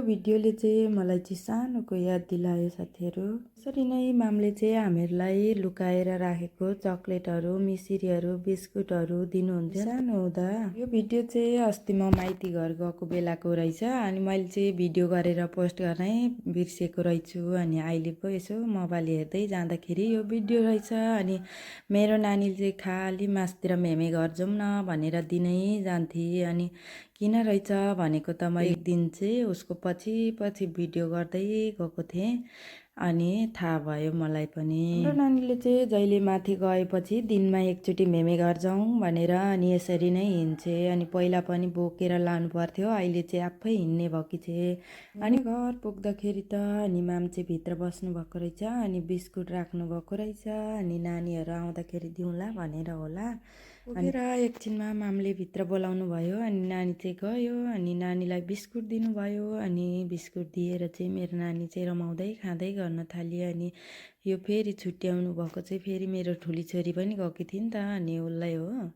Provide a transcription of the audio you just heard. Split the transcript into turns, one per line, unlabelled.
भिडियोले चाहिँ मलाई चाहिँ सानोको याद दिलायो साथीहरू। यसरी नै मामले चाहिँ हामीहरूलाई लुकाएर राखेको चक्लेटहरू, मिसिरीहरू, बिस्कुटहरू दिनुहुन्थ्यो सानो हुँदा। यो भिडियो चाहिँ अस्ति म माइती घर गएको बेलाको रहेछ। अनि मैले चाहिँ भिडियो गरेर पोस्ट गर्नै बिर्सेको रहेछु। अनि अहिले पो यसो मोबाइल हेर्दै जाँदाखेरि यो भिडियो रहेछ। अनि मेरो नानीले चाहिँ खालि मासतिर मेमे घर जाउँ न भनेर दिनै जान्थे। अनि किन रहेछ भनेको त म एक दिन चाहिँ उसको पछि पछि भिडियो गर्दै गएको थिएँ। अनि थाहा भयो मलाई पनि। हाम्रो नानीले चाहिँ जहिले माथि गएपछि दिनमा एकचोटि मेमे घर जाउँ भनेर अनि यसरी नै हिँड्छे। अनि पहिला पनि बोकेर लानु पर्थ्यो, अहिले चाहिँ आफै हिँड्ने भएकी छे। अनि घर पुग्दाखेरि त अनि माम चाहिँ भित्र बस्नु भएको रहेछ। अनि बिस्कुट राख्नु भएको रहेछ। अनि नानीहरू आउँदाखेरि दिउँला भनेर होला। पुगेर एकछिनमा मामले भित्र बोलाउनु भयो। अनि नानी चाहिँ गयो। अनि नानीलाई बिस्कुट दिनुभयो। अनि बिस्कुट दिएर चाहिँ मेरो नानी चाहिँ रमाउँदै खाँदै गर्न थाल्यो। अनि यो फेरि छुट्याउनु भएको चाहिँ फेरि मेरो ठुली छोरी पनि गएकी थिइन् त, अनि उसलाई हो।